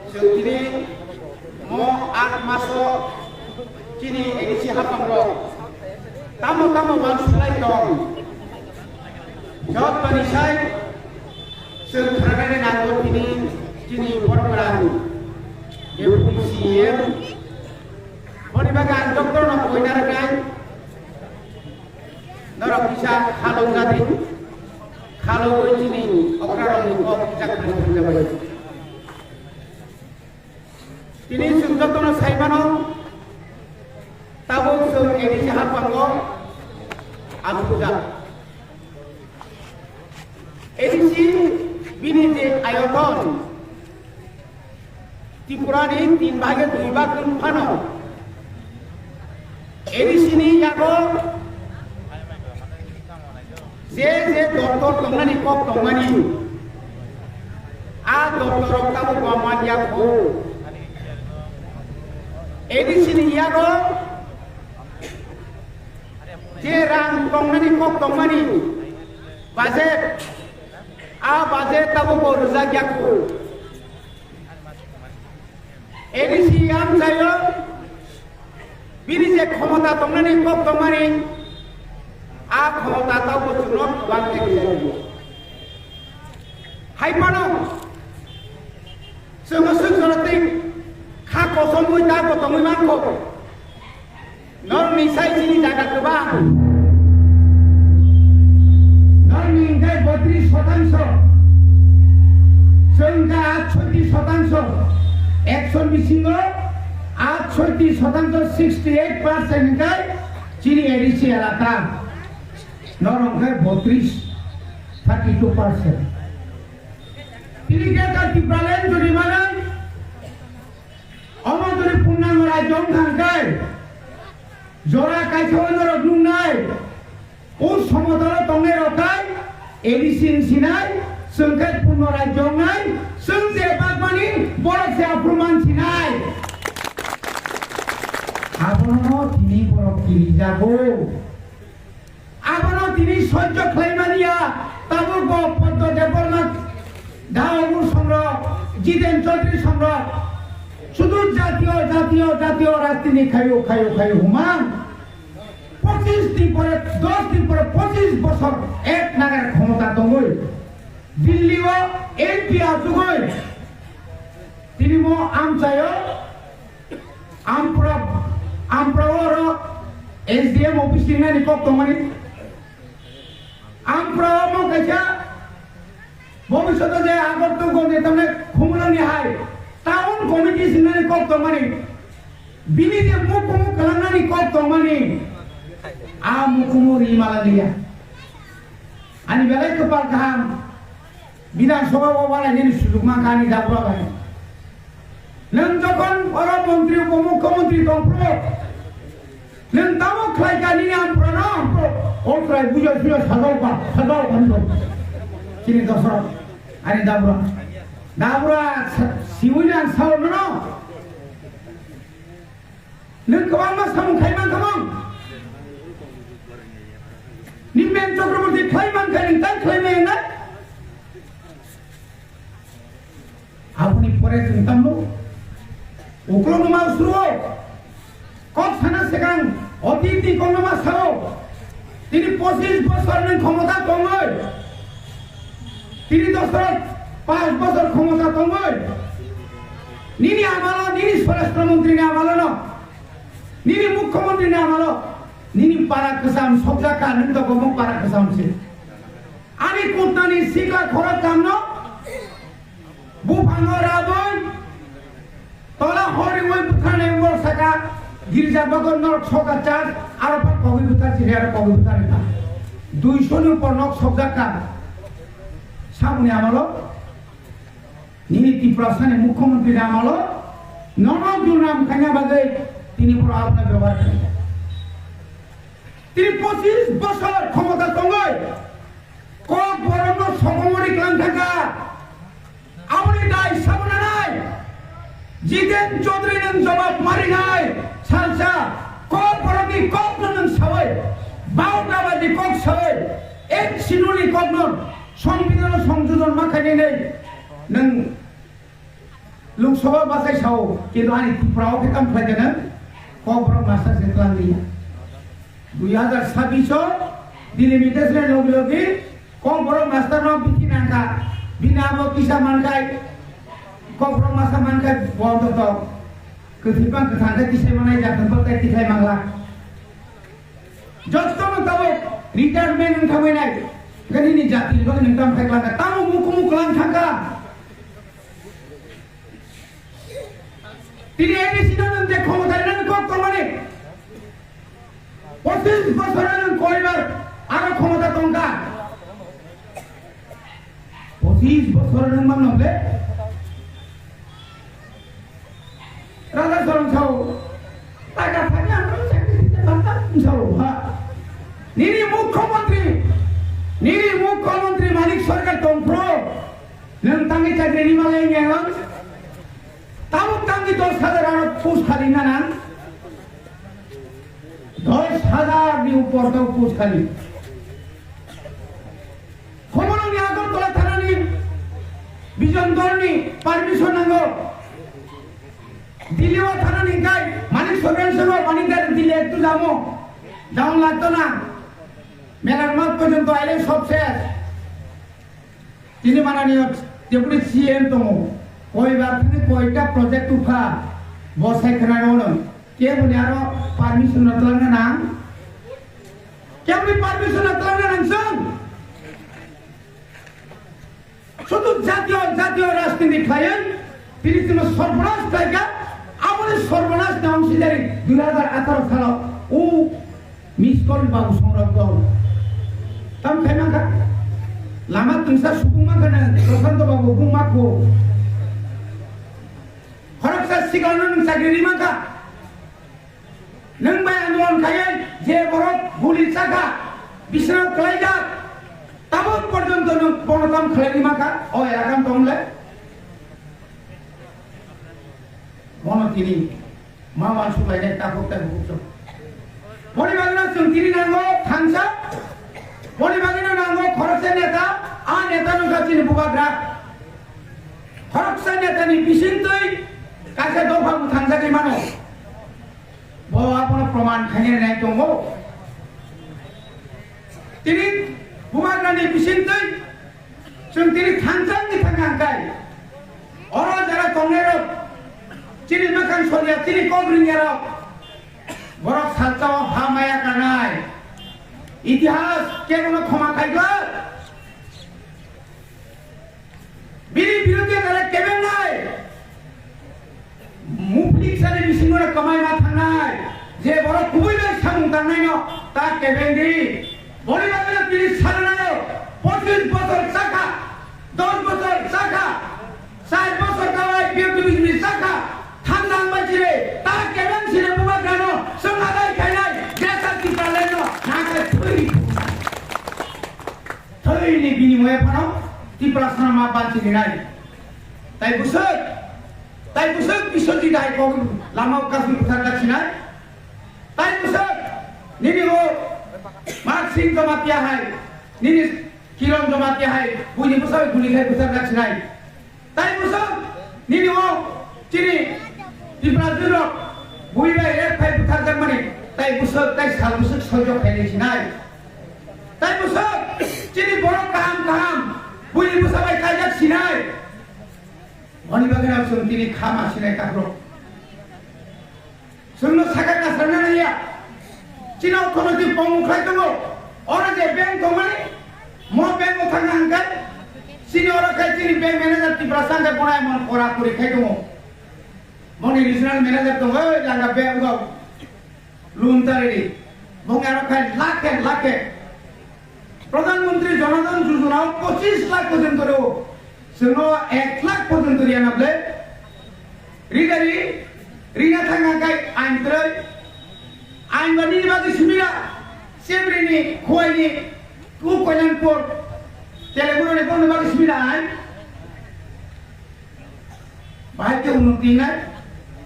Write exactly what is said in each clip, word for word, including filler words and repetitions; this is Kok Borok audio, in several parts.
Chwng tini mo aat maso chini A D C haphangrok tamo tamo uansuk lai tong, jottoni sai chwng khwnanani nango tini chini borok rang Deputy C E M. Boni bagwi ang jotono poina rwnai, norok kisa khalok jadi, khalok chini okrarokni kok kisa khalok jabai. Tini chwng jotono sai mano, tabuk chwng A D C haphango achukjak. A D C bini je ayoton, Tripura ni tin bhage dui bhag wng phano, A D C ni yago je je doptor tongnani kok tongmani, a doptor rok tabuk bo man ya kho. A D C ni yago je rang tongnani kok tongmani budget, a budget tabuk bo rwjak ya kho. A D C amchaio bini je khomota tongnani kok tongmani, a khomota tabuk chwngno kwbang khe rwjak ya. Hai phano chwngno swk jora tei kha kosom wi da bo tongwi mankho. Norokni sai chini jaga kwbang. Norokni hwnkhe botris shatangsho. Chwng kha atshotti shatangsho. Ekshoni bisingo atshotti shatangsho, sixty eight percent hwnkhe chini A D C elaka. Norok hwnkhe botris, thirty two percent. Tini khe ta Tipraland jodi manai, omo jodi purnango rajyo wng kha hwnkhe, jora kaisa o norok nuknai, o somotolo tongnai rok khai, A D C wng sinai, chwng khe purno rajyo wngnai, chwng je bagmani borok se aphuru man sinai. Abono tini borok kirijago. Abono tini sojjo khlaimani ya, tabuk bo Padma Debbarma, Daobur songrok, Jiten Chaudhary songrok, sudu jatiyo, jatiyo, jatiyo rajniti khayo, khayo, khayo humang. Pochis din pore, dos din pore, pochis bosor ek nagar khomota tongwi, Delhi o M P achugwi, tini mo amchaio, Ampra, Ampra oro S D M office ringnani kok tongmani. Ampra omo kaisa bhobishoto je Agartala ni tamne Khumulwng ni hai town committee singnani kok tongmani. Bini je mukumu kwlangnani kok tongmani. A mukumu rimala liya. Ani belai kwpal kaham. Bidhan Sabha o walainani sujuk mankha ani Dabura bai. Nwng jokhon oro montri, upomukhyamantri tongphuru, nwng tamo khlaikha nini amphurano, amphuru o chwrai bujo sujo sajokha, sajok hwnwi. Chini Dosrot, ani Dabura. Dabura sa-, siwi nang sao nono. Nwng kwbangma samung khai mankha mung. Nimen Chakraborty khlai mankha, nwng tang khlai maya na? Aboni pore chwng tamo uklok ma usuro. Kok sana sekang otiti kono ma sao. Tini pochis bosor nwng khomota tongoi. Tini Dosrot panch bosor khomota tongoi. Nini amalo, nini Swarashtra Mantri ni amalo no. Nini Mukhyamantri ni amalo. Nini para kwcham sokjak kha, nwng to gomok para kwcham se. Ani kutnani sikla khorok kamno buphango rabwi tola horiwi bwtharnai wngbo saka girja bagor norok soka church aro pha kogwi bwthar chiri aro kogwi bwthar wngkha. Duiso ni upor nok sokjak kha. Samuni amalo nini Tiprasani Mukhyamantri ni amalo nono durnam khaina bagwi tini boro abono bebohar khaikha. Tini pochis bosor khomota tongwi Kokborokno sokomori klang thangkha. Aboni dai sabo nanai. Jiten Chaudhary nwng jobab marinai. Salsa Kokborokni kokno nwng sawi. Barotabaji kok sawi. Ek sinuli kokno Songbidanno songjojon ma khainai nwng Lok Sabha bachai sao, kintu ani Tripura o khe tamo khlai khe nang, Kokborok master se twlang liya. Dui hazar sabbish o delimitation ni logi logi Kokborok master no bithi nangkha, bini abo kisa mankhai, Kokborok master mankhai bo to to kwthwi bang kwthang khe tisai manai ja thang bo tei tikhai mangla. Joto no tabuk retirement wng thangwi nai, khe nini jati ni bagwi nwng tamo khai kwlangkha, tamo mukumu kwlang thangkha. Tini A D C no nwng je khomota rinani kok tongmani, pochis bosor nwng koibar aro khomota tongkha. Pochis bosor nwng mano le? Raja Sorong sao, taka thani ang chakri thani banta sao ha. Nini mukhyamantri, nini mukhyamantri Manik Sarkar tongphro, nwng tangwi chakri rima lai nang? Tabuk tangwi dos hajar ano post khali na nang? Dos hajar ni upor to post khali. Khumulwng ni Agartala thanani Bijon Dolni permission nango. Delhi o thanani kai Manik Sarkar sabo Manik Dar Delhi ektu jamo. Jaun lagto na. Melar mat porjonto aile sob ses. Tini manani Deputy C M tongo. Koi bar thani koita project upha. Bo sai khna rono. Keboni aro permission no twlangna nang? Keboni permission no twlangna nang chwng? Sudu jatiyo, jatiyo rajniti khlaiwi tini chwngno sorbonas khlaikha. Aboni sorbonas ni ongsidari dui hazar atharo salo o miss call babu songrok dol. Tam khai mankha? Lama twngsa subung mankha nang Prashanto babu bung makho. Khoroksa sigalno nwng chakri ri mankha. Nwng bai andolon khaiwi je borok guli chakha, bisrok klaijak, tabuk porjonto nwng bono tam khlaini mankha, o elakam tong le? Bono tini ma uansuk lainai takhuk tai hukuk chok. Boni bagwino chwng tini nango thansa, boni bagwino nango khoroksa neta, a neta nungkha chini bubagra. Khoroksa netani bisingtwi kaisa dopha bo thangjagwi mano. Bo abono proman khainai nai tongo. Tini bubagrani bisingtwi chwng tini thangjak ni thangkha hwnkhe oro jara tongnairok chini mwkhang soria chini kok ringyarok borok salsa o ha maya kanai. Itihas kebono khoma khaigwlak. Bini biruddhe jara kebengnai, muplik sani bisingo no kwmai ma thangnai, je borok kubui bai samung tangnaino ta kebengdi. Boni bagwino tini sananaio, pochis bosor chakha, dos bosor chakha, char bosor kawai P F T B chakha, thangnang bai chire, ta kebeng sire bubagrano, chwng adai khainai, jesa Tipralandno, nakai thwi. Thwini binimoye phano Tiprasano ma banchi rinai. Tai bwswk, tai bwswk Biswajit hai kok lama o kasui bwthar jak sinai. Tai bwswk nini o Mak Singh Jamatia hai, nini Kiron Jamatia hai, buini bwsai guli khai bwthar jak sinai. Tai bwswk nini o chini Tiprajwk rok bui bai rep khai bwthar jak mani, tai bwswk tai sal bwswk soijo khai nai sinai. Tai bwswk chini borok kaham kaham buini bwsa bai kaijak sinai. Boni bagwi no chwng tini khama sinai takhro. Chwngno saka kasarna nangya. Chini orthonoitik pongmung khlai tongo. Oro je bank tongmani, mo bank o thangna hwnkhe, chini oro khai chini bank manager Tiprasa hwnkhe bono emon kora kori khai tongo. Boni regional manager tongo, oi langa bank o. Loan ta ridi. Bong aro khai lakhe lakhe. Pradhan Mantri Jan Dhan Yojana o pochis lakh porjonto rw. Chwngno ek lakh porjonto riya na ble. Ri gari, rina thangna khai ain twrwi. Ain ba nini bagwi simi ra. Chebrini, Khowai ni, ku Kalyanpur. Teleguru ni bongni bagwi simi ra ain. Bahai khe unnoti nai,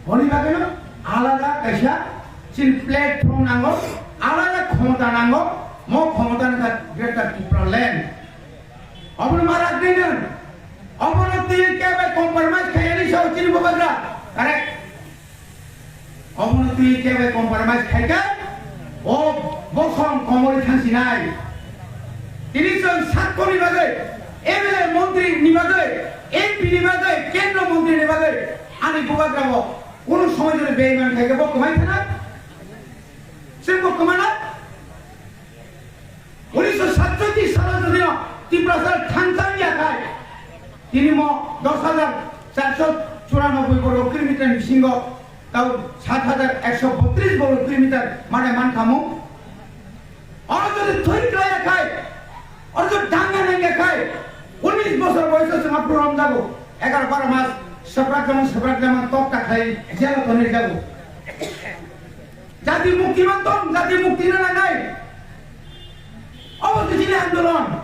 hwnwi bagwino alada kaisa chini platform nango, alada khomota nango, mo khomota wngkha Greater Tipraland. Obono ma rajniti nang, Obono twi kebo compromise khaiyani sao chini bubagra. Correct. Obono twi kebo compromise khaikha, o bosong komori thangsinai. Tini chwng saktorni bagwi, M L A montri ni bagwi, M P ni bagwi, kendro montri ni bagwi, ani bubagra bo kunu somoi jodi beiman khaikha bo kwmai thana. Chwng bo kwmana. Unisho satchoti salo jodi no Tiprasa thangchang ya khai, tini mo dos hajar charso churanobboi borgo kilometer bisingo tau sat hajar ekso botris borgo kilometer mane man khamu. Oro jodi thoi khlai ya khai, oro jodi danga nang ya khai, unis bosor boyoso chwng aphuru romjago, egaro baro mas swprak jamang swprak jamang tok ta khai jelo tonwi jago. Jati mukti mantong, jati mukti na nangnai. Obo to chini andolon.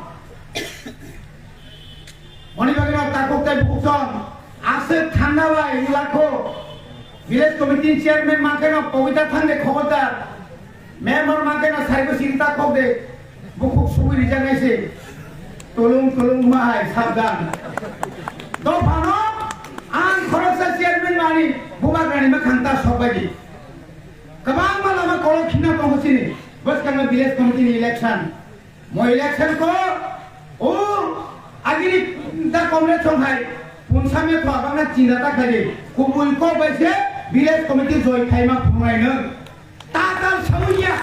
Moni bagwi no takuk tai bukuk song. Aswk thangna bai lakho. Village committee chairman mankhe no Pabita Thangde khobordar. Member mankhe no Saibo Singh ta khokde. Bukhuk sugwi rijak nai se. Tulung tulung mahai sabdan. Dophano ang khoroksa chairman mani bubagrani mwkhang ta sokbaidi. Kwbangma lama kolok khina tongo chini. Bwskango village committee ni election. Mo election ko o agini da Congress song hai punsa me thwa bangna chinda ta khaidi. Kubui kok bai se village committee join khaima phunai nang. Tatal sawiya.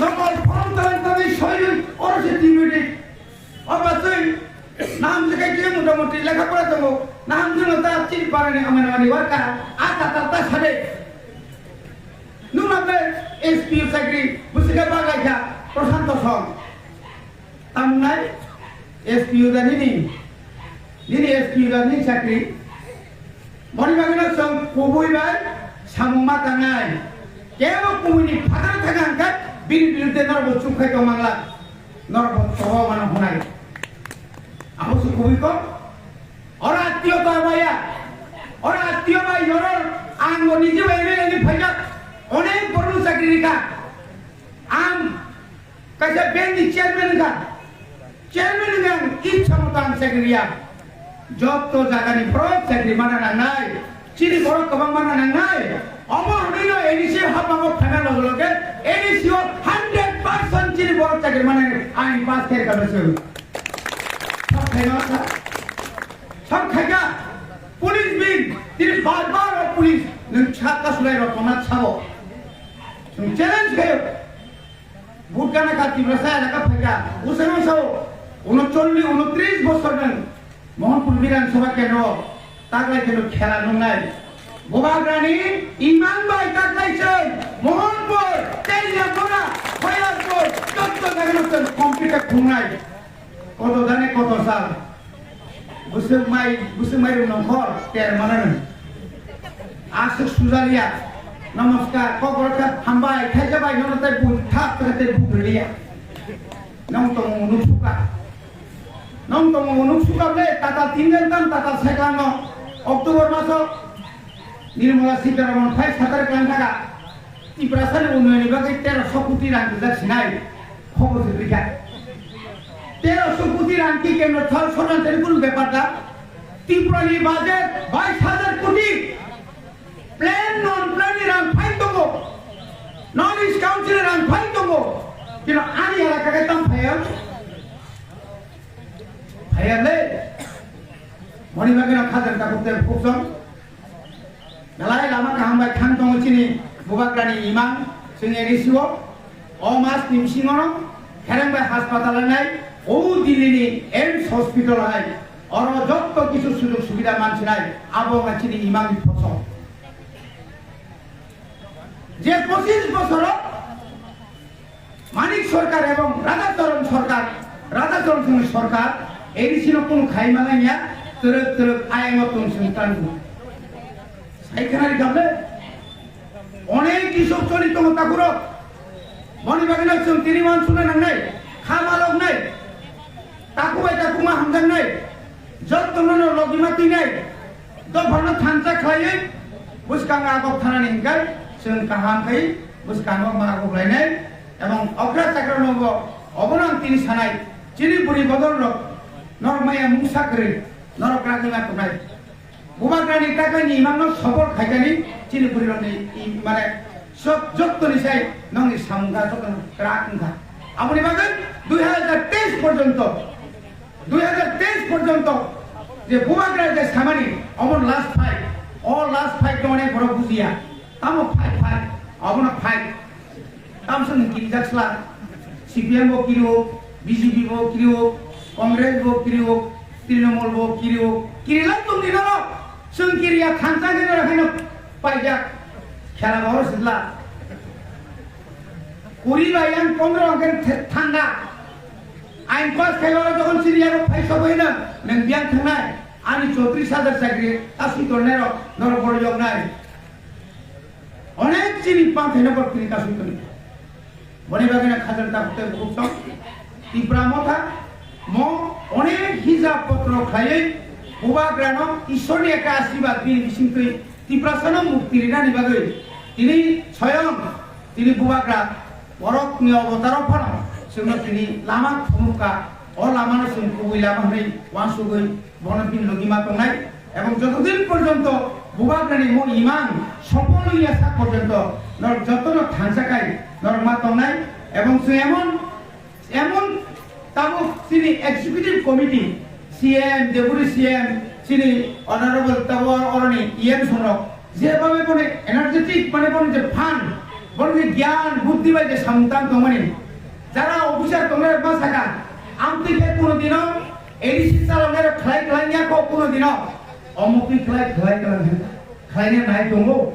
Nokol form talan talan soyun oro se timidi. Oba twi nam je kai je motamoti lekha pora tongo. Nam je no ta chiri parani amani amani warka. A tatal ta sade. Nuna be S P O chakri busika baglaikha Prashanto song. Tamnai S P O da nini, nini S P O da nini chakri. Moni bagwino chwng kubui bai samung ma tangnai. Kebo kubui ni phataro thangkha hwnkhe bini biruddhe norok bo chukkhai tong mangla. Norok bo choba mano hwnai. Abo se kubui kok. Oro attiyo ta baya. Oro attiyo bai oro ang bo niji bai M L A ni phaijak. Onek borok no chakri rikha. Ang Kaisa bank ni chairman wngkha. Chairman wngkha ang, itsa moto ang chakri ya. Jotto jaga ni borok chakri mana nangnai. Chini borok kwbang mana nangnai. Omo hwnwi no A D C hapmango phaina loge loge A D C o hundred percent chini borok chakri mana ni ain pass khe ka bese. Sab khaina sa. Sab khaika. Police bin tini bar bar o police nwng sa kasulai rok tongna sabo. Nwng challenge khayo. Vote gana ka Tiprasa elaka phaika, usai usao, unochollish, unotris bosor nang Mohanpur Bidhan Sabha Kendro, taklai kendro khela nungnai. Bubagrani imang bai taklai chwng, Mohanpur, Teliamura, Khairpur, jotto jagano chwng complete khungnai. Koto jane koto sal. Bwswk mai, bwswk mai rwng nongkhor, ter mananw. Aswk sujaliya. Namaskar, kok borok kha hambai, khaisa bai nono tei bui thap khe tei bui rwliya. Nong tongmung nuk suka. Nong tongmung nuk suka ble, tata tinjan tam, tata seklang no. October maso Nirmala Sitharaman phai satar klang thaka. Tiprasani unnayonni bagwi terosho koti rang rijak sinai khobor se rikha. Terosho koti rang ki kendro thal sorkar teri kun bepar da? Tripura ni budget bais hajar koti. Plan non plan ni rang phai tongo. North East Council ni rang phai tongo. Kino ani elaka khe tam phaiya? Phaiya le. Moni bagwi no khajak ta khuk te khuk song. Belai lama kaham bai thang tongo chini bubagrani imang, chwng A D C o. O mas ni bisingo no Khereng bai haspatal nai, o Delhi ni AIIMS hospital hai. Oro jotto kisu sujog subida mansinai, abo wngkha chini imang ni phosok. Je pochis bosoro Manik Sarkar ebong Radha Charan Sarkar, Radha Charan Singh Sarkar, A D C no kunu khai malanya, twrwk twrwk ayang o tong sing tango. Sai khana ri gamle. Onek kisok choli tongo takurok. Boni bagwi no chwng tini wan suna nangnai, kha maloknai. Taku bai taku ma hamjaknai. Jotto no no logima twinai. Dophano thansa khlaiwi bwskango agok thanani hinkai chwng kaham khai bwskango ma agok lainai. Ebong okra chakra nogo obono ang tini sanai, chini bwrwi bodol rok Norok maya mungsa kwrwi, norok rajima tongnai. Bubagrani takhai ni imangno support khaikani chini bwrwirokni i-, mane sok jottoni sai nongni samungkha jotono kwrak wngkha. Aboni bagwi dui hazar teis porjonto, dui hazar teis porjonto je Bubagra je samani omo last fight, o last fight no onek borok bujiya. Tamo fight, fight, obono fight. Tamsong ni kirijak sla, C P M bo kiriwo, B J P bo kiriwo, Congress bo kiriwo, Trinamool bo kiriwo, kirilai tongdi norok. Chwng kiriya thansa khe norok haino paijak. Khela bo horo sitla. Kuri bai yang pondro hwnkhe the-, thanda. Ain pass khai oro jokhon chini yago phai sobo hino, nwng biyang thangnai. Ani chotris hajar chakri, ta swi tongnai rok, norok boro yoknai. Onek chini panthaino borok tini kasui toni. Boni bagwino khajal ta hutai bukhuk tong. Tipra Motha mo onek hijab potro khlaiwi Bubagrano Ishorni ekta asirwad bini bisingtwi Tiprasano mukti rinani bagwi tini soyong tini Bubagra borokni obotaro phano chwngno tini lama thumukha. O lamano chwng kubui lama hwnwi uansugwi bono bini logi ma tongnai, ebong jotodin porjonto Bubagrani mo imang sopol wngya sak porjonto norok jotono thansa khai norok ma tongnai, ebong chwng emon, emon tabuk chini executive committee, C M, deputy C M, chini honorable tabuk oroni E M songrok, je babe boni energetic, mane boni je phan, boni je gyan, buddhi bai je samung tang tongmani, jara officer tongnai ma saka, amtwi khe kuno dino A D C chaloknai rok khlai khlai ya kho kuno dino, omo twi khlai khlai khlai khlai nai tongo.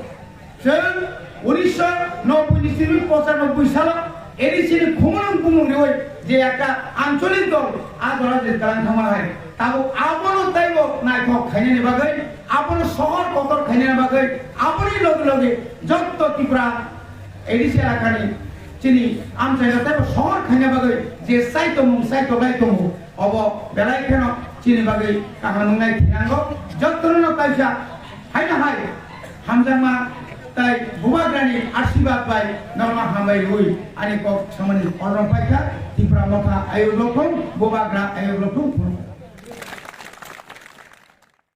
Chwng unisho nobboi ni simi pochanobboi salo A D C ni khumulwng bumung riwi je ekta ancholik dol a jora je twlang thangma hai, tabuk abono taibo naithok khainani bagwi, abono sohor kotor khainani bagwi, aboni loge loge jotto Tripura A D C elakani chini amchaino taibo sohor khaina bagwi je chai tongmung, chai toklai tongo, obo belai kheno chini bagwi kaham wngnai thinango. Jottono kaisa haino hai hamjakma tai Bubagrani asirwad bai norma hambai rwi ani kok samani orong paikha. Tipra Motha ayuk lokhong, Bubagra ayuk lokhong.